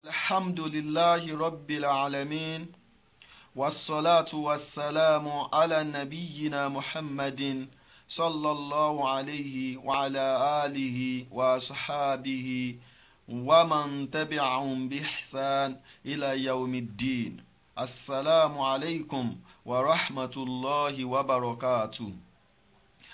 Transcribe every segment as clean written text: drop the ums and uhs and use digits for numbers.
Alhamdulillahi rabbil alamin wassalatu wassalamu ala nabiyyina Muhammadin sallallahu alayhi wa ala alihi wa ashabihi wa man tabi'ahum bi ihsan ila yawmiddin. Assalamu alaykum wa rahmatullahi wa barakatuh.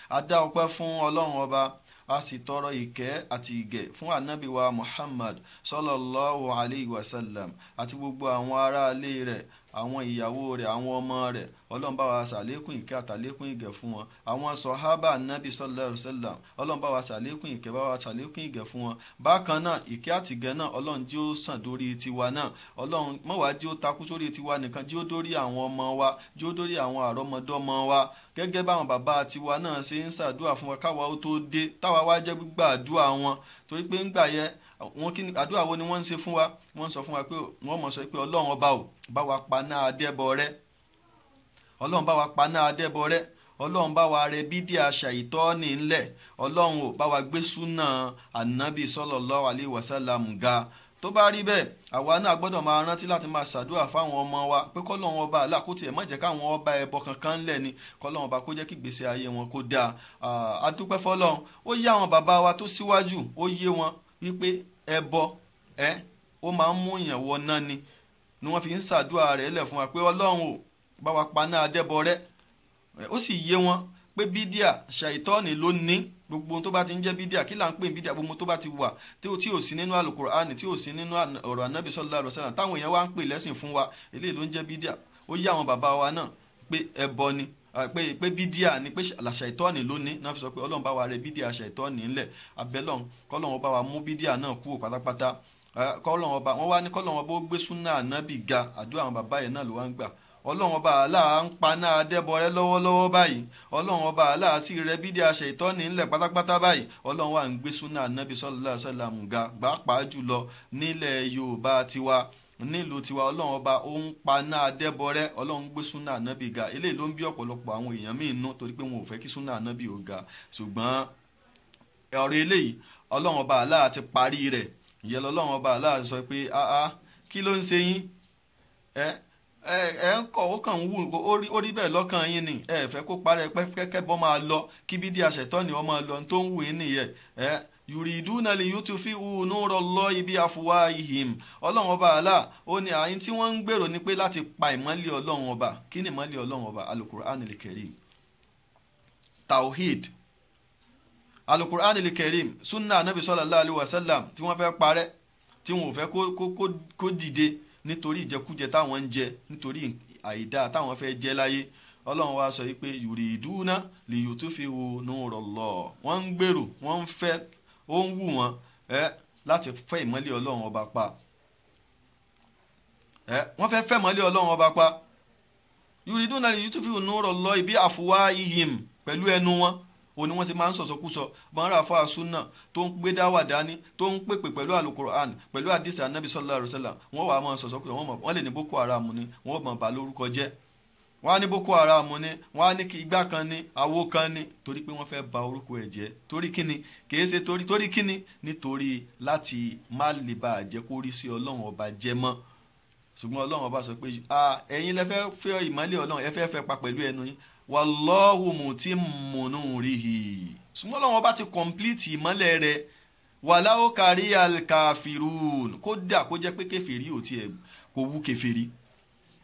A dá ọpẹ́ fún Ọlọ́run Ọba, a sì tọrọ ìkẹ́ àti ìgẹ̀ fún ànábì wa Muhammad sallallahu alayhi wa sallam àti gbogbo àwọn aráalé rẹ̀, àwọn ìyàwó rẹ̀, àwọn ọmọ rẹ̀. Ọlọ́run bá wa ṣàlékún ìkẹ́ àtàlékún ìgẹ̀ fún wọn. Àwọn sọ̀hábà ànábì sallallahu alayhi wa sallam, Ọlọ́run bá wa ṣàlékún ìkẹ́, bá wa ṣàlékún ìgẹ̀ fún wọn. Bákan náà, ìkẹ́ àtìgẹ̀ náà Ọlọ́run jẹ́ ó sàn dórí tiwa náà. Ọlọ́run má wá jẹ́ ó takú sórí tiwa nìkan, jẹ́ ó dórí àwọn ọmọ wa, jẹ́ ó dórí àwọn àrọ́mọdọ́mọ wa. Gẹ́gẹ́ báwọn bàbá tiwa náà ṣe ń ṣàdúrà fún wa káwa ó tó dé, táwa wá jẹ́ gbígbà àdúrà wọn. Torí pé ńgbà yẹn, wọn kí ni àdúrà wo ni wọ́n ń ṣe fún wa? Wọ́n sọ fún wa pé wọ́n mọ̀ sọ pé Ọlọ́run Ọba ò bá wa paná adẹ́bọ rẹ́. Ọlọ́run bá wa paná adẹ́bọ rẹ́. Ọlọ́run bá wa rẹ bídíà ṣàìtọ́ọ̀nì ńlẹ̀. Ọlọ́run ò bá wa gbé súnà ànábì sallallahu alaihi wasallam ga. Tó bá rí bẹ́ẹ̀, àwa náà gbọ́dọ̀ máa rántí láti máa ṣàdúrà fáwọn ọmọ wa pé kọ́lọ́run Ọba Allah kó tiẹ̀ má jẹ́ káwọn ọba ẹbọ kankan ńlẹ̀ ni, kọ́lọ́run Ọba kó jẹ́ kí ìgbésí ayé wọn kó dáa. A dúpẹ́ fọ́lọ́run. Ó yé àwọn bàbá wa tó síwájú, ó yé wọn wípé ẹbọ ó máa ń mú èèyàn wọ náà ni wọ́n fi ń ṣàdúrà rẹ̀ lẹ̀ fún wa pé Ọlọ́run ò bá wa paná adẹ́bọ rẹ́. Ó sì yé wọn pé bídíà ṣàìtọ́ọ̀nì ló ní gbogbo ohun tó bá ti ń jẹ́ bídíà. Kí là ń pè ní bídíà? Gbogbo ohun tó bá ti wà tí ò sí nínú Al-Qur'ani, tí ò sí nínú ọ̀rọ̀ Ànábì sallallahu alaihi wasallam, táwọn èèyàn wá ń pè lẹ́sìn fún wa, eléyìí ló ń jẹ́ bídíà. Ó yé àwọn bàbá wa náà pé ẹbọ ni, pé bídíà ni, pé ṣàìtọ́ọ̀nì ló ní. Náà fi sọ pé Ọlọ́run bá wa rẹ bídíà ṣàìtọ́ọ̀nì ńlẹ̀. Abẹ́lọ́run kọ́lọ́run bá wa mú bídíà náà kúrò pátápátá. Kọ́lọ́run ọba wọ́n wá ní kọ́lọ́run ọba ó gbé súnà Ànábì ga. Àdúrà àwọn bàbá yẹn náà ló wá ń gbà. Ọlọ́run Ọba Allah ń paná adẹ́bọ rẹ́ lọ́wọ́lọ́wọ́ báyìí. Ọlọ́run Ọba Allah sì rẹ bídíà ṣàìtọ́ọ̀nì ńlẹ̀ pátápátá báyìí. Ọlọ́run wà ń gbé súnà Ànábì sallallahu alaihi wasallam ga, pàápàá jùlọ nílẹ̀ Yorùbá tiwa, nílùú tiwa. Ọlọ́run Ọba ó ń paná adẹ́bọ rẹ́, Ọlọ́run gbé súnà Ànábì ga. Eléyìí ló ń bí ọ̀pọ̀lọpọ̀ àwọn èèyàn míì nú, torí pé wọn ò fẹ́ kí súnà Ànábì ó ga. Ṣùgbọ́n ọ̀rọ̀ eléyìí Ọlọ́run Ọba Allah ti parí rẹ̀. Ìyẹn lọ́lọ́run Ọba Allah sọ pé áá, kí ló ń ṣe yín? Ẹ ń kọ̀, ó kàn ń wù, ó rí bẹ́ẹ̀ lọ́kàn yín ni. Ẹ fẹ́ kó parẹ́ kẹ́kẹ́ bọ́ máa lọ, kí bídíà ṣàìtọ́ọ̀nì ó máa lọ, tó ń wù yín nìyẹn. Yuriduna liyutfi'u nurallahi bi afwahihim. Ọlọ́run Ọba Allah ó ní àyín tí wọ́n ń gbèrò ni pé láti pa ìmọ́lẹ̀ Ọlọ́run Ọba. Kí ni ìmọ́lẹ̀ Ọlọ́run Ọba? Al-Qur'anil Karim, Tawhid, Al-Qur'anil Karim, sunna Anabi sallallahu alaihi wasallam tí wọ́n fẹ́ parẹ́, tí wọ́n ò fẹ́ kó dìde nítorí ìjẹkújẹ táwọn ń jẹ, nítorí àìdá táwọn fẹ́ jẹ láyé. Ọlọ́run wá sọ pé yuriduna liyutfi'u nurallah. Wọ́n ń gbèrò, wọ́n ń fẹ́, ó ń wù wọ́n láti fẹ́ ìmọ́lẹ̀ Ọlọ́run Ọba pa. Wọ́n fẹ́ fẹ́ ìmọ́lẹ̀ Ọlọ́run Ọba pa. Yuriduna liyutfi'u nurallahi bi afwahihim, pẹ̀lú ẹnu wọn. Ó ní wọ́n ṣe máa ń sọ̀sọ̀kúsọ. Bọ́n ra fún asúnà tó ń gbé dáwà dání, tó ń pèpè pẹ̀lú Al-Qur'an, pẹ̀lú àdìsí Ànábì sallallahu alaihi wasallam, wọ́n wàá máa sọ̀sọ̀kúsọ. Wọ́n lè ní Boko Haram ni, wọ́n mọ̀ bá lórúkọ jẹ́. Wọ́n á ní Boko Haram ni, wọ́n á ní igbá kan ní, àwo kan ní, torí pé wọ́n fẹ́ ba orúkọ ẹ̀ jẹ́. Torí kíni? Kìí ṣe torí kíni? Nítorí láti má lè bá a jẹ́ kó rí sí Ọlọ́run Ọba jẹ́ mọ́. Ṣùgbọ́n Ọlọ́run Ọba sọ pé ẹ̀yin lẹ fẹ́ fẹ́ ìmọ́lẹ̀ Ọlọ́run, ẹ fẹ́ fẹ́ pa pẹ̀lú ẹnu yín. Wallahu mutimmu nurihi. Ṣùgbọ́n Ọlọ́run Ọba ti complete ìmọ́lẹ̀ rẹ̀. Walau karihal kafirun. Kódà kó jẹ́ pé kèfèrí ò tiẹ̀ kò wú kèfèrí.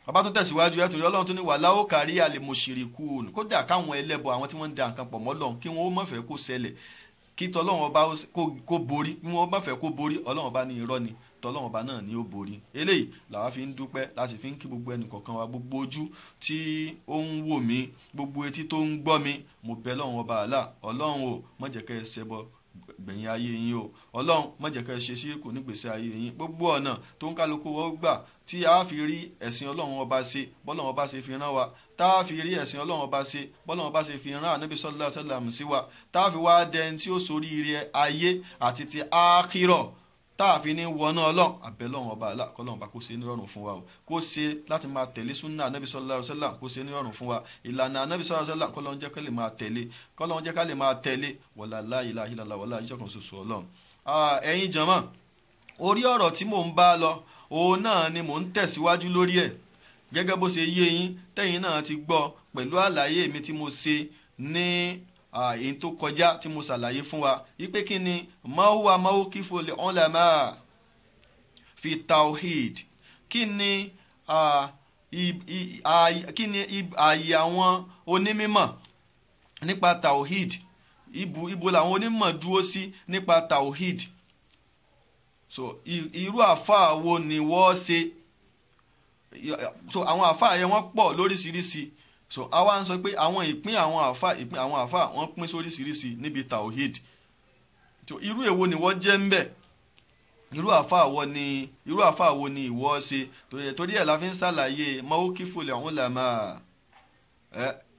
Bàbá tó tẹ̀síwájú ẹ̀ torí Ọlọ́run tó ní walau karihal mushrikun. Kódà káwọn ẹlẹ́bọ, àwọn tí wọ́n ń da nǹkan pọ̀ mọ́ Ọlọ́run, kí wọ́n ó má fẹ́ kó ṣẹlẹ̀, kí tọ́lọ́run Ọba kó borí, kí wọ́n má fẹ́ kó borí. Ọlọ́run Ọba ní irọ́ ni, tọ́lọ́run Ọba náà ni ó borí. Eléyìí làwa fi ń dúpẹ́, láti fi ń kí gbogbo ẹnì kọ̀ọ̀kan wa, gbogbo ojú tí ó ń wò mí, gbogbo etí tó ń gbọ́ mi. Mo bẹ̀ Ọlọ́run Ọba Allah, Ọlọ́run ò má jẹ́ kẹ́ ẹ ṣẹbọ gbẹ̀yìn ayé yín o. Ọlọ́run má jẹ́ kẹ́ ẹ ṣe ṣírkù nígbèsè ayé yín. Gbogbo ọ̀nà tó ń kálukú wọ́n gbà tí a fi rí ẹ̀sìn Ọlọ́run Ọba ṣe, bọ́lọ́run Ọba ṣe fi rán wa, tá a fi rí ẹ̀sìn Ọlọ́run Ọba ṣe, bọ́lọ́run Ọba ṣe fi rán Ànábì sallallahu alaihi wasallam sí wa, tá a fi wá dẹni tí ó soríire ayé àti ti ákírọ̀, tá a fi ní wọná Ọlọ́run. Àbẹ̀lọ́run Ọba Allah, kọ́lọ́run Ọba kó ṣe nírọ̀rùn fún wa o. Kó ṣe láti máa tẹ̀lé súnà Ànábì sallallahu alaihi wasallam, kó ṣe nírọ̀rùn fún wa. Ìlànà Ànábì sallallahu alaihi wasallam, kọ́lọ́run jẹ́ ká lè máa tẹ̀lé, kọ́lọ́run jẹ́ ká lè máa tẹ̀lé. Wala la ilaha illallah, wala ìjọkan ṣoṣo Ọlọ́run. Ẹ̀yin jàmá, Orí ọ̀rọ̀ tí mò ń bá lọ òun náà ni mò ń tẹ̀síwájú lórí ẹ̀ gẹ́gẹ́ bó ṣe yé yín tẹ́yin náà ti gbọ́ pẹ̀lú àlàyé mi tí mo ṣe ní èyí tó kọjá tí mo ṣàlàyé fún wa wípé kí ni ma huwa mawqiful ulama fi tawhid, kí ni ààyè àwọn onímọ̀ nípa tawhid, ibo làwọn onímọ̀ dúró sí nípa tawhid. So irú àfáà wo ni wọ́n ṣe? So àwọn àfáà yẹn wọ́n pọ̀ lóríṣiríṣi. So àwa ń sọ pé àwọn ìpín àwọn àfáà wọ́n pín sóríṣiríṣi níbi tawhid. So irú èwo ni wọ́n jẹ́ ń bẹ̀? Irú àfáà wo ni ìwọ ṣe? Torí ẹ̀ la fi ń ṣàlàyé mawqiful ulama,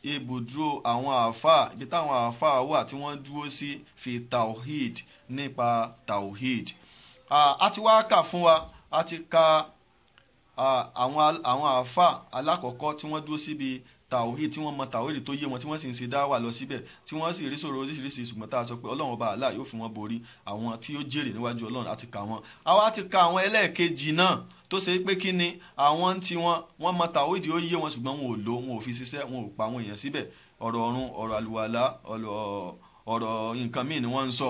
ibùdó àwọn àfáà, ibi táwọn àfáà wà tí wọ́n dúró sí fi tawhid, nípa tawhid. A ti wá kà fún wa, a ti ka àwọn àfáà alákọ̀ọ́kọ́ tí wọ́n dúró síbi tawhid, tí wọ́n mọ tawhid tó yé wọn, tí wọ́n sì ń ṣe dáwà lọ síbẹ̀, tí wọ́n sì rí sọ̀rọ̀ oríṣiríṣi, ṣùgbọ́n tá a sọ pé Ọlọ́run ọba Allah yóò fi wọ́n borí àwọn tí ó jèrè níwájú Ọlọ́run, àti kà wọ́n. Àwa ti ka àwọn ẹlẹ́ẹ̀kejì náà tó ṣe pé kí ni àwọn tí wọ́n mọ tawhid ó yé wọn, ṣùgbọ́n wọn ò lò, wọn ò fi ṣiṣẹ́, wọn ò pa àwọn èèyàn síbẹ̀. Ọ̀rọ̀ ọ̀run, ọ̀rọ̀ àlùwàlá, ọ̀rọ̀ nǹkan míì ni wọ́n ń sọ,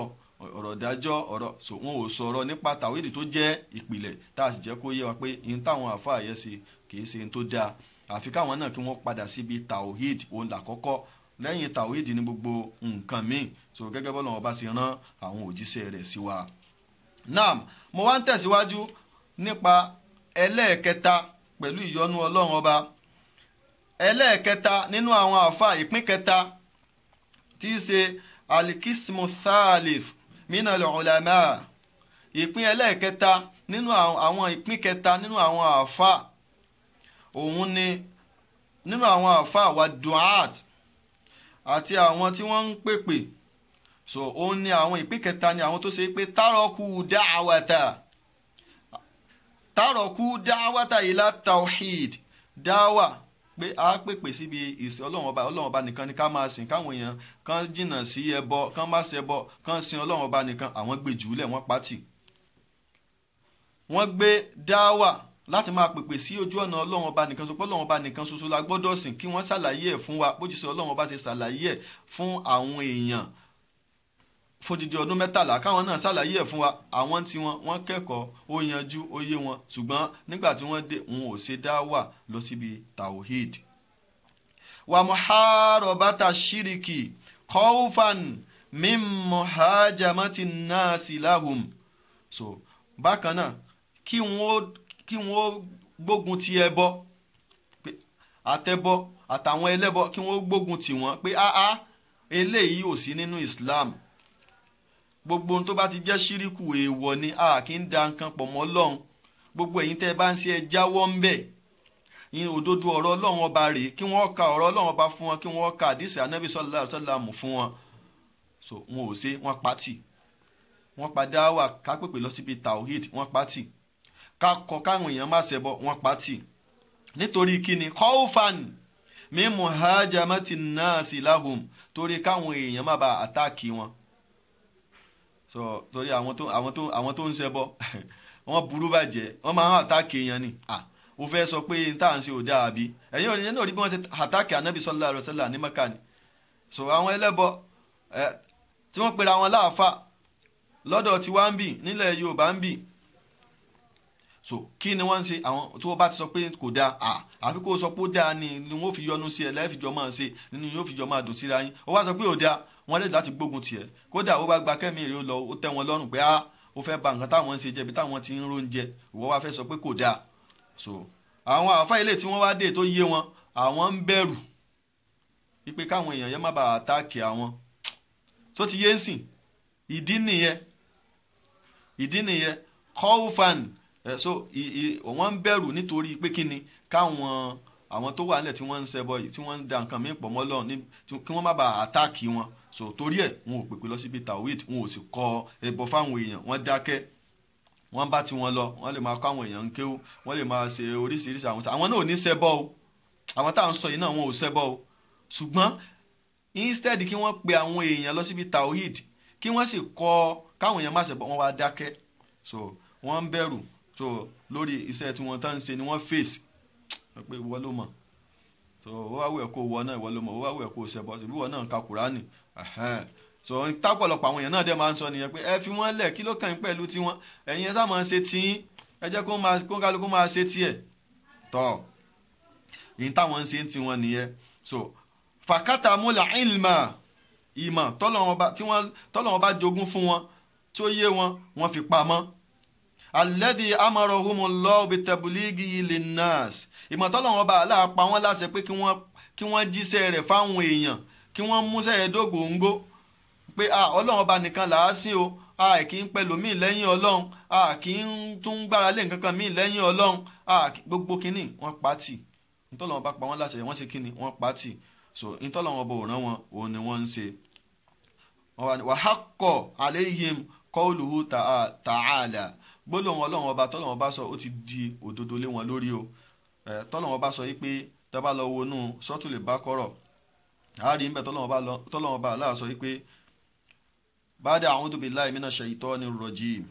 ọ̀rọ̀ ìdájọ́, ọ̀rọ̀ so wọn ò sọ̀rọ̀ nípa tàwídì tó jẹ́ ìpìlẹ̀, tá a sì jẹ́ kó yé wa pé ihun táwọn àfáà yẹn ṣe kì í ṣe ihun tó dáa, àfi káwọn náà kí wọ́n padà síbi tàwídì òun làkọ́kọ́. Lẹ́yìn tàwídì ní gbogbo nǹkan míì. So gẹ́gẹ́ bọ́lá wọn bá ṣe rán àwọn òjíṣẹ́ rẹ̀ sí wa. Naam, mo wá ń tẹ̀síwájú nípa ẹlẹ́ẹ̀kẹta pẹ̀lú ìyọ́nú Ọlọ́run ọba. Ẹlẹ́ẹ̀kẹta nínú àwọn àfáà ìpín kẹta tí í ṣe alikismu thalith minal ulama, ìpín ẹlẹ́ẹ̀kẹta nínú àwọn ìpín kẹta nínú àwọn àfáà, òun ni nínú àwọn àfáà wa duat àti àwọn tí wọ́n ń pèpè. So òun ni àwọn ìpín kẹta ni àwọn tó ṣe pé tárọ̀kú dáwàtà ila tawhid, dáwà pé a pèpè síbi ìsìn Ọlọ́run ọba nìkan ni ká máa sìn, káwọn èèyàn kán jìnnà sí ẹbọ, kán má ṣẹbọ, kán sin Ọlọ́run ọba nìkan. Àwọn gbé jùlẹ̀, wọ́n pátì, wọ́n gbé dáwà láti máa pèpè sí ojú ọ̀nà Ọlọ́run ọba nìkan, sọ pé Ọlọ́run ọba nìkan ṣoṣo la gbọ́dọ̀ sìn, kí wọ́n ṣàlàyé ẹ̀ fún wa bójú sọ Ọlọ́run ọba ṣe ṣàlàyé ẹ̀ fún àwọn èèyàn fódìdí ọdún 13, káwọn náà ṣàlàyé ẹ̀ fún wa. Àwọn tí wọ́n kẹ́kọ̀ọ́, ó yanjú, ó yé wọn, ṣùgbọ́n nígbà tí wọ́n dé, wọn ò ṣe dáwà lọ síbi tawhid. Wa muharabata shiriki khawfan min muhajamati nasi lahum. So bákan náà kí wọ́n gbógun ti ẹbọ àtẹbọ àtàwọn ẹlẹ́bọ, kí wọ́n gbógun ti wọ́n pé áá eléyìí ò sí nínú Islam. Gbogbo ohun tó bá ti jẹ́ ṣíríkù èèwọ̀ ni, a kì í da nǹkan pọ̀ mọ́ Ọlọ́run. Gbogbo ẹ̀yin tẹ́ ẹ bá ń ṣe ẹ jáwọ́ ń bẹ̀. Ìyẹn òdodo ọ̀rọ̀ Ọlọ́run ọba rèé, kí wọ́n ka ọ̀rọ̀ Ọlọ́run ọba fún wọn, kí wọ́n ka àdìsí Ànábì sallallahu alaihi wasallam fún wọn. So wọn ò ṣe, wọ́n pátì, wọ́n pa dáwà ká pèpè lọ síbi tawhid, wọ́n pátì, ká kọ káwọn èèyàn má ṣẹbọ, wọ́n pátì. Nítorí kíni? Khawfan min muhajamati nasi lahum, torí káwọn èèyàn má ba àtáàkì wọn. So torí àwọn tó ń ṣẹbọ wọ́n burú bàjẹ́, wọ́n máa ń àtáàkì èèyàn ni. Ó fẹ́ sọ pé n tá à ń ṣe ò dáa àbí? Ẹ̀yin òní náà rí bí wọ́n ṣe àtáàkì Ànábì sallallahu alaihi wasallam ní Mẹ́kà ni. So àwọn ẹlẹ́bọ tí wọ́n pera wọn láàfà lọ́dọ̀ tí wá ń bì nílẹ̀ Yorùbá ń bì. So kí ni wọ́n ń ṣe? Àwọn tó bá ti sọ pé kò dáa, àfi kó sọ pé ó dáa ni wọ́n fi yọnu sí ẹ, lẹ́ẹ̀fìjọ máa ṣe nínú yóò fìjọ máa dùn síra yín. Ó wá sọ pé ò dáa, wọ́n lè láti gbógun tiẹ̀. Kódà ó bá gba kẹ́mi rèé lọ, ó tẹ́ wọn lọ́rùn pé ó fẹ́ ba nǹkan táwọn ń ṣe jẹ́, ibi táwọn ti ń róúnjẹ, ìwọ wá fẹ́ sọ pé kò dáa. So àwọn àáfàá ilé tí wọ́n wá dé tó yé wọn, àwọn ń bẹ̀rù wípé káwọn èèyàn yẹn má bàa àtáàkì àwọn. Tó ti yé ń sìn, ìdí nìyẹn kọ́ọ̀fàn. So wọ́n ń bẹ̀rù nítorí pé kí ni káwọn àwọn tó wà nílẹ̀ tí wọ́n ń ṣẹbọ yìí, tí wọ́n ń da nǹkan míì pọ̀ mọ́ Ọlọ́run, kí wọ́n má bàa àtáàkì wọn. So torí ẹ̀ wọn ò pèpè lọ síbi tawhid, wọn ò sì kọ ẹbọ fáwọn èèyàn, wọ́n dákẹ́, wọ́n bá tiwọn lọ, wọ́n lè máa kọ́ àwọn èèyàn ń kéwú, wọ́n lè máa ṣe oríṣiríṣi àwọn náà ò ní ṣẹbọ o, àwọn táwọn sọ yìí náà wọn ò ṣẹbọ o. Ṣùgbọ́n instead kí wọ́n pe àwọn èèyàn lọ síbi tawhid, kí wọ́n sì kọ káwọn èèyàn má ṣẹbọ, wọ́n wá dákẹ́. So Wọ́n ń bẹ̀rù. So lórí iṣẹ́ tí wọ́n tán ń ṣe ni wọ́n face pé ìwọ ló mọ̀. So ó wá wù ẹ́ kó wọ náà, ìwọ ló mọ̀. Ó wá wù ẹ́ kó ṣẹbọ, ṣèbí ìwọ náà ń ka Kùránì. So tápọ̀lọpọ̀ àwọn èèyàn náà dẹ̀ máa ń sọ nìyẹn pé ẹ fi wọ́n lẹ̀, kí ló kàn yín pẹ̀lú tiwọn? Ẹ̀yin ẹ sá máa ń ṣe tiyín, ẹ jẹ́ kó kálukú máa ṣe tiẹ̀. Tọ́ ìyín táwọn ń ṣe tiwọn nìyẹn. So fàkàtà múlà ìlmà, ìmọ̀ tọ́lọ́wọ́n bá jogún fún wọn tí ó yé wọn, wọ́n fi pamọ́. Alladhi amarahumullahu bitablighi linnas, ìmọ̀ tọ́lọ́wọ́n bá aláà pa wọ́n láṣẹ pé kí wọ́n jíṣẹ́ rẹ̀ fáwọn èèyàn, kí wọ́n múṣẹ́ rẹ̀ dógóńgó pé Ọlọ́run ọba nìkan là á sìn o, a kì í pẹ̀lú míì lẹ́yìn Ọlọ́run, a kì í tún gbára lé nǹkan kan míì lẹ́yìn Ọlọ́run, gbogbo kínní wọ́n pa tì. Ntọ́lọ́wọ́n bá pa wọ́n láṣẹ, wọ́n ṣe kínní, wọ́n pa tì. So ntọ́lọ́wọ́n bò rán wọn, òun ni wọ́n ń ṣe. Wa haqqa alayhim qawluhu ta'ala, gbólóhùn Ọlọ́run ọba tọ́lọ́wọ́n bá sọ ó ti di òdodo lé wọn lórí o. Tọ́lọ́wọ́n bá sọ yìí pé tá bá lọ wọnú Suratul Baqara, àárín níbẹ̀ tọ́lọ́wọ́n bá aláà sọ yìí pé ba'da a'udhu billahi minash shaitonir rajim,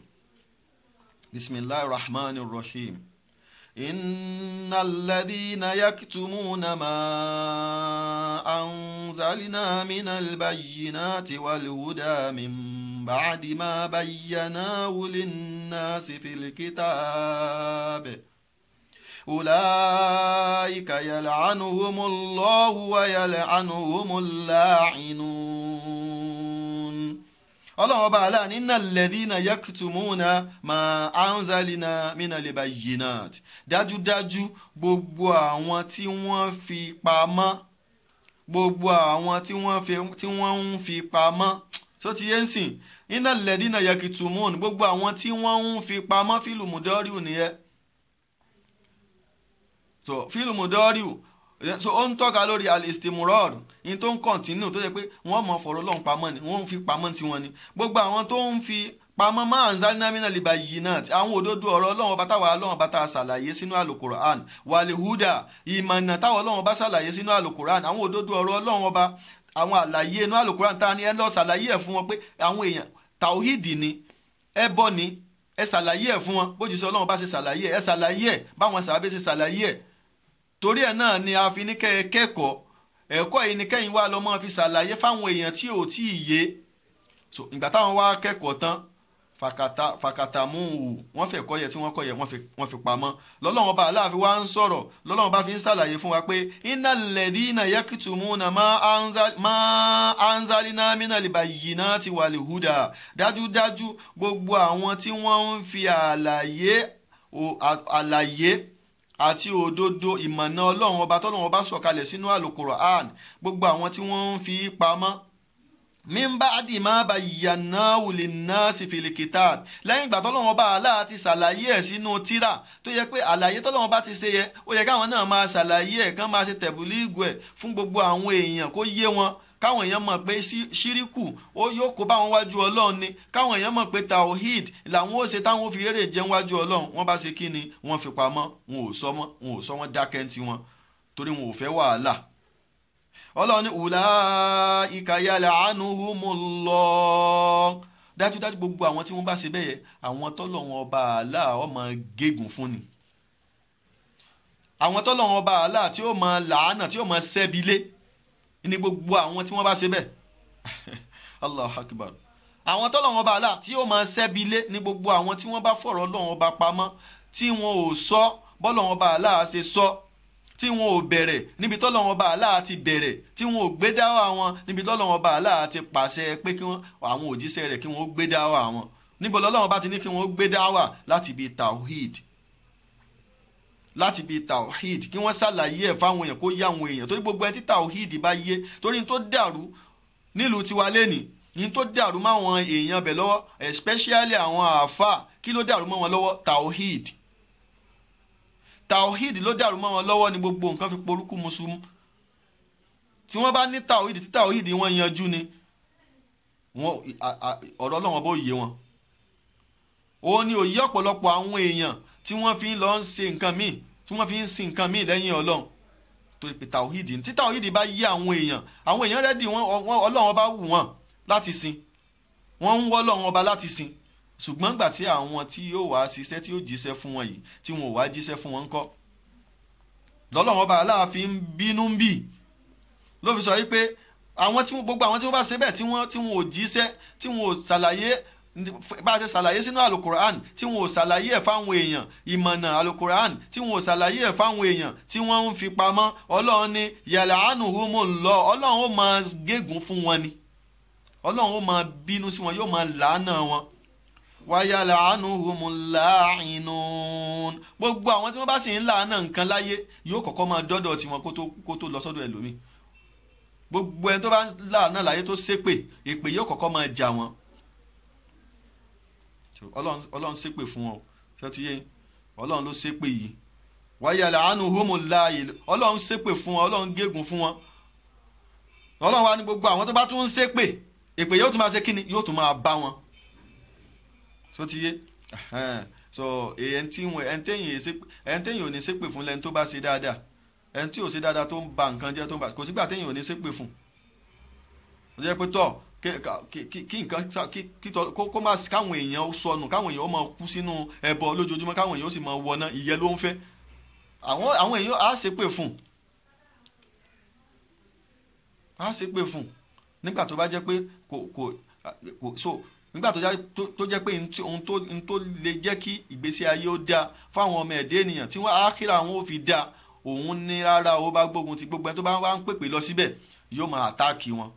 bismillahir rahmanir rahim, innal ladhina yaktumuna ma anzalna minal bayyinati wal huda min ba'di ma bayyanahu linnasi fil kitab ulaika yal'anuhumullahu wa yal'anuhumul la'inun. Ọlọ́run ọba aláà ní innal ladhina yaktumuna ma anzalna minal bayyinat, dájúdájú gbogbo àwọn tí wọ́n fi pamọ́, gbogbo àwọn tí wọ́n ń fi pamọ́, tó ti yé ń sìn, innal ladhina yaktumun, gbogbo àwọn tí wọ́n ń fi pamọ́, fílù mùdọ́ríù nìyẹn. So fílù mùdọ́ríù, so ó ń tọ́ka lórí al-istimrar, ní tó ń kọ̀ntínú tó yẹ pé wọ́n mọ̀ fọ̀rọ̀ lọ́hùn pamọ́ ni, wọ́n ń fi pamọ́ tiwọn ni. Gbogbo àwọn tó ń fi pamọ́ ma anzalna minal bayyinat, àwọn òdodo ọ̀rọ̀ Ọlọ́run ọba táwa Ọlọ́run ọba tá a ṣàlàyé sínú alukur'an, wal-huda, ìmọ̀nà táwa Ọlọ́run ọba ṣàlàyé sínú alukur'an, àwọn òdodo ọ̀rọ̀ Ọlọ́run ọba, àwọn àlàyé inú alukur'an tá a ní ẹ lọ ṣàlàyé ẹ̀ fún wọn pé àwọn èèyàn tàwíìdì ni, ẹbọ ni, ẹ ṣàlàyé ẹ̀ fún wọn bójú sọ Ọlọ́run bá ṣe ṣàlàyé ẹ̀, ẹ ṣàlàyé ẹ̀ báwọn sàábé ṣe ṣàlàyé ẹ̀. Torí ẹ̀ náà ni a fi ní kẹ́ ẹ kẹ́kọ̀ọ́, ẹ̀kọ́ yìí ni kẹ́yìn wá lọ máa fi ṣàlàyé fáwọn èèyàn tí ò tí ì yé. So ìgbà táwọn wá kẹ́kọ̀ọ́ tán, fàkàtà mú wù, wọ́n fẹ́ kọ́ yẹ tí wọ́n kọ́ yẹ, wọ́n fi pamọ́. Lọ́lọ́run ọba aláàfin wá ń sọ̀rọ̀, lọ́lọ́run bá fi ń ṣàlàyé fún wa pé innal ladhina yaktumuna ma anzalna minal bayyinati wal huda, dájúdájú gbogbo àwọn tí wọ́n ń fi àlàyé àti òdodo ìmọ̀nà Ọlọ́run ọba tọ́lọ́run ọba sọ̀kalẹ̀ sínú Al-Qur'an, gbogbo àwọn tí wọ́n ń fi pamọ́, min ba'di ma bayyanahu linnasi fil kitab, lẹ́yìn ìgbà tọ́lọ́run ọba Allah ti ṣàlàyé ẹ̀ sínú tírà, tó yẹ pé àlàyé tọ́lọ́run ọba ti ṣe yẹ, ó yẹ káwọn náà máa ṣàlàyé ẹ̀, kán máa ṣe tẹ̀bùlíìgù ẹ̀ fún gbogbo àwọn èèyàn kó yé wọn, káwọn èèyàn mọ̀ pé ṣíríkù ó yóò kó bá wọn wájú Ọlọ́run ni, káwọn èèyàn mọ̀ pé tawhid làwọn ó ṣe táwọn ó fi rere jẹun wájú Ọlọ́run. Wọ́n bá ṣe kí ni, wọ́n fi pamọ́, wọn ò sọ mọ́, wọn ò sọ, wọ́n dákẹ́ ń tiwọn torí wọn ò fẹ́ wàhálà. Ọlọ́run ní ulaika yal'anuhumullah, dájúdájú gbogbo àwọn tí wọ́n bá ṣe bẹ́ẹ̀, àwọn tọ́lọ́run ọba Allah ó máa gégùn fún ni, àwọn tọ́lọ́run ọba Allah tí ó máa làánà, tí ó máa ṣẹ́bi lé ní gbogbo àwọn tí wọ́n bá ṣe bẹ́ẹ̀. Allahu akbar. Àwọn tọ́lọ́run ọba Allah tí ó máa ṣẹ́bi lé ní gbogbo àwọn tí wọ́n bá fọ̀rọ̀ Ọlọ́run ọba pamọ́, tí wọn ò sọ bọ́lọ́run ọba Allah ṣe sọ, tí wọn ò bẹ̀rẹ̀ níbi tọ́lọ́run ọba Allah ti bẹ̀rẹ̀, tí wọn ò gbé dáwà wọn níbi tọ́lọ́run ọba Allah ti pàṣẹ pé kí wọ́n àwọn òjíṣẹ́ rẹ̀ kí wọ́n gbé dáwà wọn. Níbo lọ́lọ́run bá ti ní kí wọ́n gbé dáwà? Láti ibi tawhid, láti ibi tawhid, kí wọ́n ṣàlàyé ẹ̀ fáwọn èèyàn kó yá àwọn èèyàn. Torí gbogbo ẹni tí tawhid bá yé, torí tó dàrú nílùú tiwa lẹ́nìí, ní tó dàrú máwọn èèyàn bẹ̀ lọ́wọ́, especially àwọn àáfàá, kí ló dàrú mọ́ wọn lọ́wọ́? Tawhid. Tawhid ló dàrú mọ́ wọn lọ́wọ́ ni gbogbo nǹkan fi porúkú musumu. Tí wọ́n bá ní tawhid, tí tawhid wọn yanjú ni, ọ̀rọ̀ Ọlọ́run bó yé wọn. Ó ní òye ọ̀pọ̀lọpọ̀ àwọn èèyàn tí wọ́n fi ń lọ ń ṣe nǹkan míì, tí wọ́n fi ń sin nǹkan míì lẹ́yìn Ọlọ́run, torí pé tawhid. Tí tawhid bá yé àwọn èèyàn, àwọn èèyàn rẹ́dì, wọn Ọlọ́run ọba wù wọ́n láti sin, wọ́n ń wọ́ Ọlọ́run ọba láti sin. Ṣùgbọ́n gbà tí àwọn tí yóò wá ṣiṣẹ́ tí yóò jíṣẹ́ fún wọn yìí tí wọn ò wá jíṣẹ́ fún wọn ńkọ́, lọ́lọ́run ọba aláàfin bínú ń bì ló fi sọ yìí pé àwọn tí gbogbo àwọn tí wọ́n bá ṣe bẹ́ẹ̀ tí wọ́n ò jíṣẹ́, tí wọ́n ò ṣàlàyé bá a ṣe ṣàlàyé sínú alukoran, tí wọ́n ò ṣàlàyé ẹ̀ fáwọn èèyàn, ìmọ̀nà alukoran tí wọ́n ò ṣàlàyé ẹ̀ fáwọn èèyàn tí wọ́n ń fi pamọ́, Ọlọ́run ní yal'anuhumullah, Ọlọ́run ó máa gégùn fún wọn ni, Ọlọ́run ó máa bínú sí wọn, yóò máa làánà wọn. Wa yal'anuhumul la'inun, gbogbo àwọn tí wọ́n bá sì ń làánà nǹkan láyé yóò kọ́kọ́ máa dọ́dọ̀ tiwọn kó tó lọ sọ́dọ̀ ẹlòmíì. Gbogbo ẹni tó bá làánà láyé tó ṣépè, èpè yóò kọ́kọ́ máa jà wọ́n. Ọlọ́run ṣépè fún wọn, ṣé ti yé? Ọlọ́run ló ṣépè yìí. Wa yal'anuhumul la'inun, Ọlọ́run ṣépè fún wọn, Ọlọ́run gégùn fún wọn. Ọlọ́run wá ní gbogbo àwọn tó bá tún ń ṣépè, èpè yóò tún máa ṣe kíni, yóò tún máa bá wọn. So ti yé? So ẹni téèyàn ò ní ṣépè fún lẹni tó bá ṣe dáadáa, ẹni tí ò ṣe dáadáa tó ń ba nǹkan jẹ́, tó ń ba, kò sígbà téèyàn ò ní ṣépè fún. Ó jẹ́ pé tọ́ kí nǹkan kó má káwọn èèyàn sọnù, káwọn èèyàn máa kú sínú ẹbọ lójoojúmọ́, káwọn èèyàn sì máa wọná, ìyẹn ló ń fẹ́. Àwọn èèyàn á ṣépè fún, á ṣépè fún nígbà tó bá jẹ́ pé kò so nígbà tó jẹ́ pé ohun tó lè jẹ́ kí ìgbésí ayé ó dáa fáwọn ọmọ ẹ̀dẹ́ ènìyàn tí wọ́n á kíra àwọn ò fi dáa, òun ní rárá ó bá gbógun ti gbogbo ẹni tó bá wá ń pèpè lọ síbẹ̀ yóò máa àtáàkì wọn.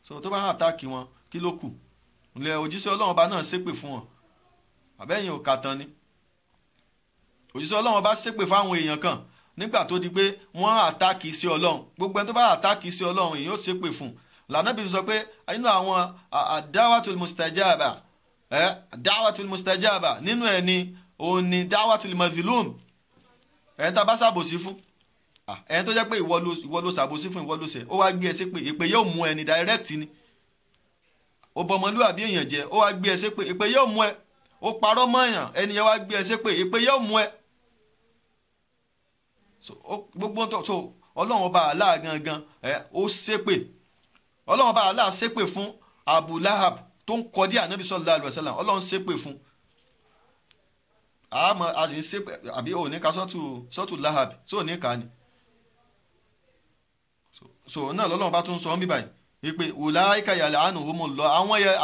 So tó bá ń àtáàkì wọn, kí ló kù? Ilẹ̀ òjíṣẹ́ Ọlọ́run ọba náà ṣépè fún wọn, àbẹ́yìn ò kà tán ni. Òjíṣẹ́ Ọlọ́run ọba ṣépè fáwọn èèyàn kan nígbà tó di pé wọ́n àtáàkì sí Ọlọ́run. Gbogbo ẹni tó bá àtáàkì sí Ọlọ́run èèyàn ó ṣépè fún un. Lànàbí sọ pé inú àwọn dáwàtul mustajaba, dáwàtul mustajaba nínú ẹ̀ ni òun ni dáwàtul mazlum, ẹni tá a bá ṣàbòsí fún, ẹni tó jẹ́ pé ìwọ ló ṣàbòsí fún, ìwọ ló ṣẹ̀, ó wá gbé ẹ ṣépè, èpè yóò mú ẹni direct ni. Ó bọmọlúwàbí èèyàn jẹ, ó wá gbé ẹ ṣépè, èpè yóò mú ẹ. Ó parọ́ mọ́ èèyàn, ẹni yẹn wá gbé ẹ ṣépè, èpè yóò mú ẹ. Gbogbo tó Ọlọ́run ọba Allah gangan ó ṣépè. Ọlọ́run bá Allah ṣépè fún Abu Lahab tó ń kọdí ànábì sallallahu alaihi wasallam, Ọlọ́run ṣépè fún. Àmọ́ a sì ń ṣépè, àbí ò ní ka sọ́tù Lahab, tó ní ká ni. So náà lọ́lọ́run bá tún sọ ń bí báyìí wípé ulaika yal'anuhumullah,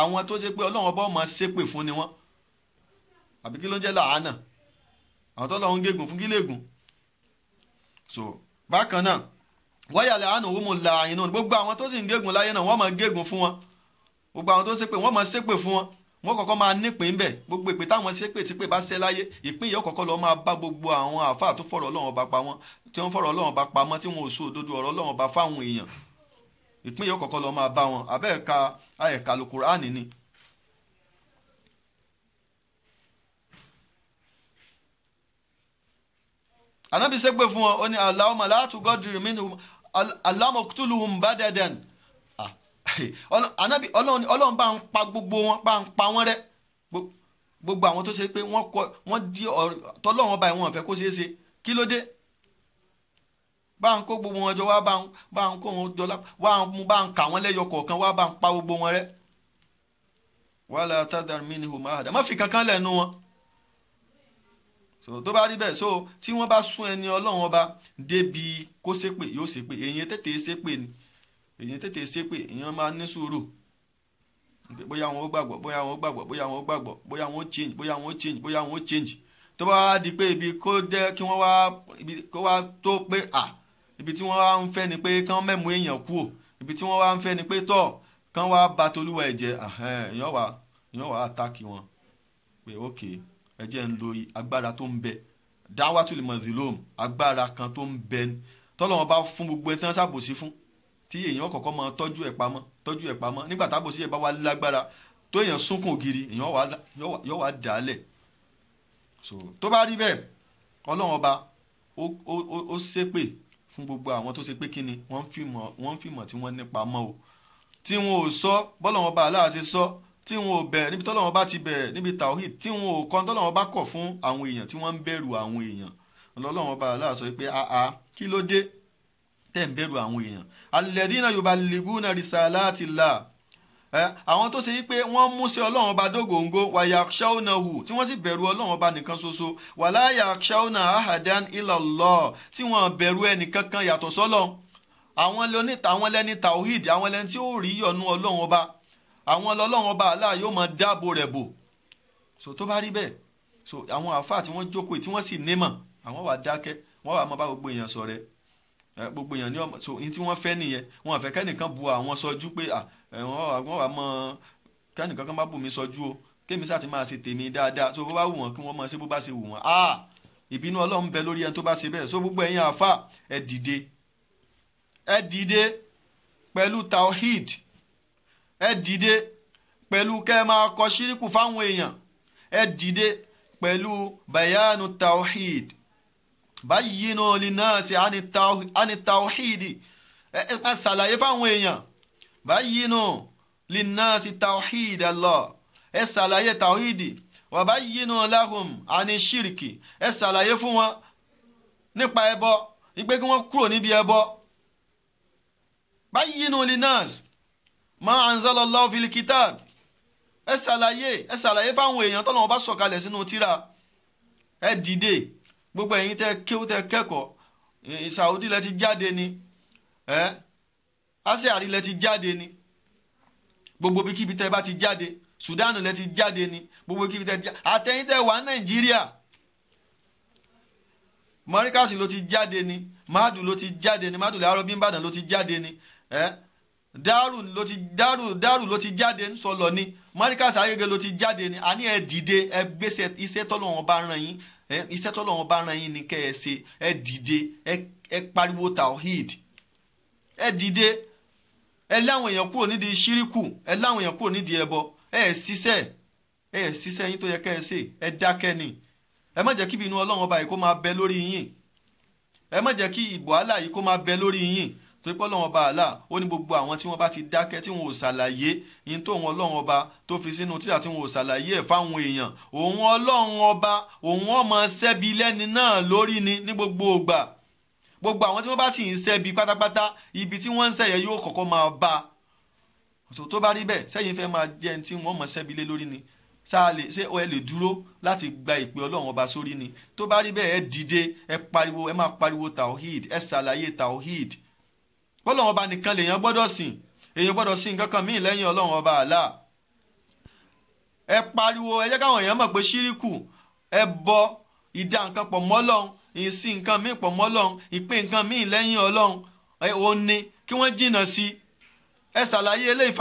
àwọn tó ṣe pé Ọlọ́run ọba máa ṣépè fún ni wọ́n. Àbí kí ló ń jẹ́ làánà? Àwọn tó lọ́run gégùn fún kí lè gùn. So bákan náà wáyàlẹ̀ àánú òun la àyìnà, gbogbo àwọn tó sì ń gégùn láyé náà wọ́n máa gégùn fún wọn. Gbogbo àwọn tó ń ṣépè wọ́n máa ṣépè fún wọn. Wọ́n kọ́kọ́ máa nípìn ń bẹ̀. Gbogbo ìpè táwọn ṣépè tí pè bá ṣẹ́ láyé, ìpín yìí kọ́kọ́ lọ máa bá gbogbo àwọn àáfàá tó fọ̀rọ̀ Ọlọ́run ọba pa wọ́n, tí wọ́n fọ̀rọ̀ Ọlọ́run ọba pamọ́, tí wọn ò sọ òdodo ọ̀rọ̀ Ọlọ́run ọba fáwọn èèyàn. Ìpín yìí kọ́kọ́ lọ máa bá wọn. Abẹ́ ẹ̀ka ẹ̀ka Al-Kùránì ni. Ànábì ṣépè fún wọn, ó ní Allahumma la tughaddir minhum, Allahumma uqtuluhum badadan. Ànábì Ọlọ́run bá ń pa gbogbo wọn, bá ń pa wọ́n rẹ́. Gbogbo àwọn tó ṣe pé wọ́n kọ wọ́n di tọ́lọ́run ọba ìwọ̀n ọ̀fẹ́ kó ṣeé ṣe, kí ló dé? Bá ń kó gbogbo wọn jọ wá, bá ń kó wọn jọ wá, bá ń kà wọ́n lẹ́yọ kọ̀ọ̀kan wá, bá ń pa gbogbo wọn rẹ́. Wala tadhar minhum ahada, má fi kankan lẹ́nu wọn. So tó bá rí bẹ́ẹ̀, so tí wọ́n bá sún ẹni Ọlọ́run ọba débi kó ṣépè, yóò ṣépè. Èyàn tètè ṣépè ni, èyàn tètè ṣépè, èyàn máa ní sùúrù. Bóyá wọn ó gbàgbọ́, bóyá wọn ó gbàgbọ́, bóyá wọn ó gbàgbọ́, bóyá wọn ó change, bóyá wọn ó change, bóyá wọn ó change. Tó bá di pé ibi kó jẹ́ kí wọ́n wá, ibi kó wá tó pé à, ibi tí wọ́n wá ń fẹ́ ni pé kán mẹ́mú èèyàn kú ò, ibi tí wọ́n wá ń fẹ́ ni pé tọ̀ kán wá ba tolúwa ẹ̀jẹ̀, èyàn wà àtàkì wọn pé okay, ẹ jẹ́ ń lo agbára tó ń bẹ, dáwàtul mazlum, agbára kan tó ń bẹ tọ́lọ́wọ́n bá fún gbogbo ẹ tán ṣàbòsí fún, tí èèyàn kọ́kọ́ máa tọ́jú ẹ̀ pamọ́, tọ́jú ẹ̀ pamọ́. Nígbà tábòsí ẹ̀ bá wà lágbára tó èèyàn sunkún ògiri, èèyàn yóò wá dàálẹ̀. So tó bá rí bẹ́ẹ̀, Ọlọ́run ọba ó ṣépè fún gbogbo àwọn tó ṣe pé kíni wọ́n ń fìmọ̀ tí wọ́n nípa mọ́ o, tí wọn ò sọ bọ́lọ́run ọba Allah ṣe sọ, tí wọn ò bẹ̀rẹ̀ níbi tọ́lọ́run bá ti bẹ̀rẹ̀ níbi tawhid, tí wọn ò kọ́ tọ́lọ́run bá kọ̀ fún àwọn èèyàn tí wọ́n ń bẹ̀rù àwọn èèyàn. Ọlọ́run ọba Allah sọ pé àá kí ló dé tẹ́ ń bẹ̀rù àwọn èèyàn? Alladhina yuballighuna risalatillah, Àwọn tó ṣe wípé wọ́n mú sí Ọlọ́run ọba dógóńgó, wa yakhshawnahu, tí wọ́n sì bẹ̀rù Ọlọ́run ọba nìkan ṣoṣo, wala yakhshawna ahadan illallah, tí wọ́n bẹ̀rù ẹnìkankan yàtọ̀ sọ́lọ́run. Àwọn lẹ́ni tawhid, àwọn lẹ́ni tí ó rí yọ́nú Ọlọ́run ọba, àwọn Ọlọ́run ọba Allah yóò máa dáàbò rẹ̀ bò. So tó bá rí bẹ́ẹ̀, so àwọn àáfàá tí wọ́n jókòó tí wọ́n sì nímọ̀, àwọn wà dákẹ́, wọ́n wà máa bá gbogbo èèyàn ṣọ̀rẹ́, gbogbo èèyàn ní ọmọ. So ní tí wọ́n fẹ́ nìyẹn, wọ́n fẹ́ kẹ́nìkan bu àwọn sọjú pé wọ́n wà mọ́ kẹ́nìkan kan bá bù mí sọjú o, kémi sáà ti máa ṣe tèmi dáadáa. So bó bá wù wọ́n kí wọ́n máa ṣe bó bá ṣe wù wọ́n. Ìbínú Ọlọ́run bẹ lórí ẹni tó bá ṣe bẹ́ẹ̀. So gbogbo ẹ̀yin àáfàá, ẹ dìde, ẹ dìde pẹ̀lú tawhid, ẹ dìde pẹ̀lú kẹ́ ẹ máa kọ ṣíríkù fáwọn èèyàn, ẹ dìde pẹ̀lú bayanu tawhid, bayyinu linnasi ani tawhidi, ẹ ṣàlàyé fáwọn èèyàn, bayyinu linnasi tawhid Allah, ẹ ṣàlàyé tawhidi, wa bayyinu lahum ani shirki, ẹ ṣàlàyé fún wọn nípa ẹbọ, ìpè kí wọ́n kúrò níbi ẹbọ. Bayyinu linnas ma anzalallahu fil kitab, ẹ ṣàlàyé fáwọn èèyàn tọ́lọ́run bá sọ̀kalẹ̀ sínú tírà. Ẹ dìde gbogbo ẹ̀yin tẹ́ kéwú tẹ́ kẹ́kọ̀ọ́, Saudi lẹ ti jáde ni, Asiari lẹ ti jáde ni, gbogbo bíkíbi tẹ́ bá ti jáde, Sudan lẹ ti jáde ni, gbogbo bíkíbi tẹ́ jáde, àtẹ̀yin tẹ́ wà Nàìjíríà, Mọ́ríkàsì ló ti jáde ni, Madu ló ti jáde ni, Madu lẹ́yàrá bí Ìbàdàn ló ti jáde ni, Dárù ló ti jáde ńsọlọ ni, Mọ́ríkàsì Agége ló ti jáde ni. Àní ẹ dìde, ẹ gbèsè iṣẹ́ tọ́lọ́run bá rán yín, iṣẹ́ tọ́lọ́run bá rán yín ni kẹ́ ẹ ṣe. Ẹ dìde, ẹ pariwo tawhid, ẹ dìde, ẹ láwọn èèyàn kúrò nídìí ṣíríkù, ẹ láwọn èèyàn kúrò nídìí ẹbọ. Ẹ ṣiṣẹ́ yín tó yẹ kẹ́ ẹ ṣe, ẹ dákẹ́ ni. Ẹ má jẹ́ kí ìbínú Ọlọ́run ọba yìí kó máa bẹ lórí yín, ẹ má jẹ́ kí ìbò Allah yìí kó máa bẹ lórí yín, torí pé Ọlọ́run ọba Allah ó ní gbogbo àwọn tí wọ́n bá ti dákẹ́ tí wọn ò ṣàlàyé yín tó wọn Ọlọ́run ọba tó fi sínú tírà tí wọn ò ṣàlàyé ẹ̀ fáwọn èèyàn, òun Ọlọ́run ọba òun ọmọ ṣẹ́bi lẹ́ni náà lórí ni ní gbogbo ògbà. Gbogbo àwọn tí wọ́n bá sì ń ṣẹ́bi pátápátá, ibi tí wọ́n ń ṣẹ̀yẹ yóò kọ́kọ́ máa bá a. Tó bá rí bẹ́ẹ̀, sẹ́yìn fẹ́ máa jẹ́ ẹni tí wọ́n mọ̀ ṣẹ́bi lé lórí ni? Ṣé ẹ lè dúró láti gba ìpè Ọlọ́run ọba sórí ni? Tó bá rí bẹ́ẹ̀, ẹ dìde, ẹ pariwo, ẹ máa pariwo tawhid, ẹ ṣàlàyé tawhid. Ọlọ́run ọba nìkan lèèyàn gbọ́dọ̀ sìn, èèyàn gbọ́dọ̀ sìn nǹkan kan míì lẹ́yìn Ọlọ́run ọba Allah. Ẹ pariwo, ẹ jẹ́ káwọn èèyàn mọ̀ pé ṣíríkù, ẹ bọ, ìdá nǹkan pọ̀ mọ́ Ọlọ́run, ìsìn nǹkan míì pọ̀ mọ́ Ọlọ́run, ìpè nǹkan míì lẹ́yìn Ọlọ́run, òun ni kí wọ́n jìnnà sí. Ẹ ṣàlàyé eléyìí.